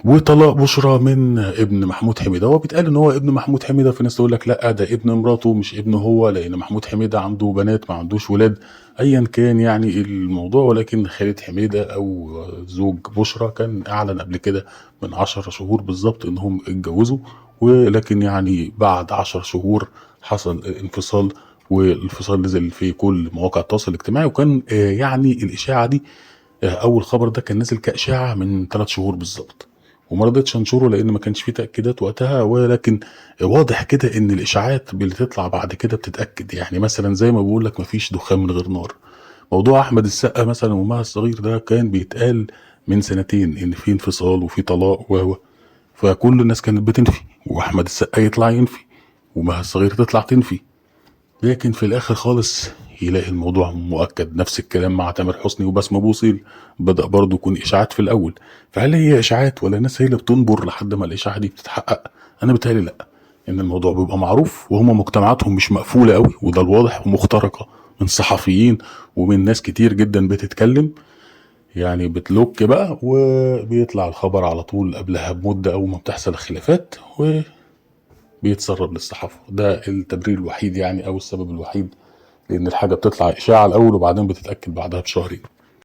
وطلاق بشرى من ابن محمود حميدة، هو بيتقال ان هو ابن محمود حميدة، في ناس تقول لك لا ده ابن مراته مش ابنه هو، لان محمود حميدة عنده بنات ما عندوش ولاد، ايا كان يعني الموضوع. ولكن خالد حميدة او زوج بشرى كان اعلن قبل كده من 10 شهور بالظبط انهم اتجوزوا، ولكن يعني بعد 10 شهور حصل الانفصال، والانفصال نزل في كل مواقع التواصل الاجتماعي. وكان يعني الاشاعة دي، اول خبر ده كان نزل كاشاعة من 3 شهور بالظبط، وما رضيتش انشره لان ما كانش فيه تاكيدات وقتها، ولكن واضح كده ان الاشاعات اللي تطلع بعد كده بتتاكد. يعني مثلا زي ما بقول لك مفيش دخان من غير نار. موضوع احمد السقا مثلا ومها الصغير ده كان بيتقال من سنتين ان في انفصال وفي طلاق و فكل الناس كانت بتنفي، واحمد السقا يطلع ينفي ومها الصغير تطلع تنفي، لكن في الاخر خالص يلاقي الموضوع مؤكد. نفس الكلام مع تامر حسني وبسمة بوصيل، بدأ برضه يكون اشاعات في الاول. فهل هي اشاعات ولا الناس هي اللي بتنبر لحد ما الاشاعة دي بتتحقق؟ انا بيتهيألي لا، ان الموضوع بيبقى معروف وهما مجتمعاتهم مش مقفولة قوي، وده الواضح، ومخترقه من صحفيين ومن ناس كتير جدا بتتكلم، يعني بتلوك بقى وبيطلع الخبر على طول قبلها بمدة أول ما بتحصل الخلافات وبيتسرب للصحافة. ده التبرير الوحيد يعني، أو السبب الوحيد، لأن الحاجة بتطلع إشاعة الأول وبعدين بتتأكد بعدها بشهرين.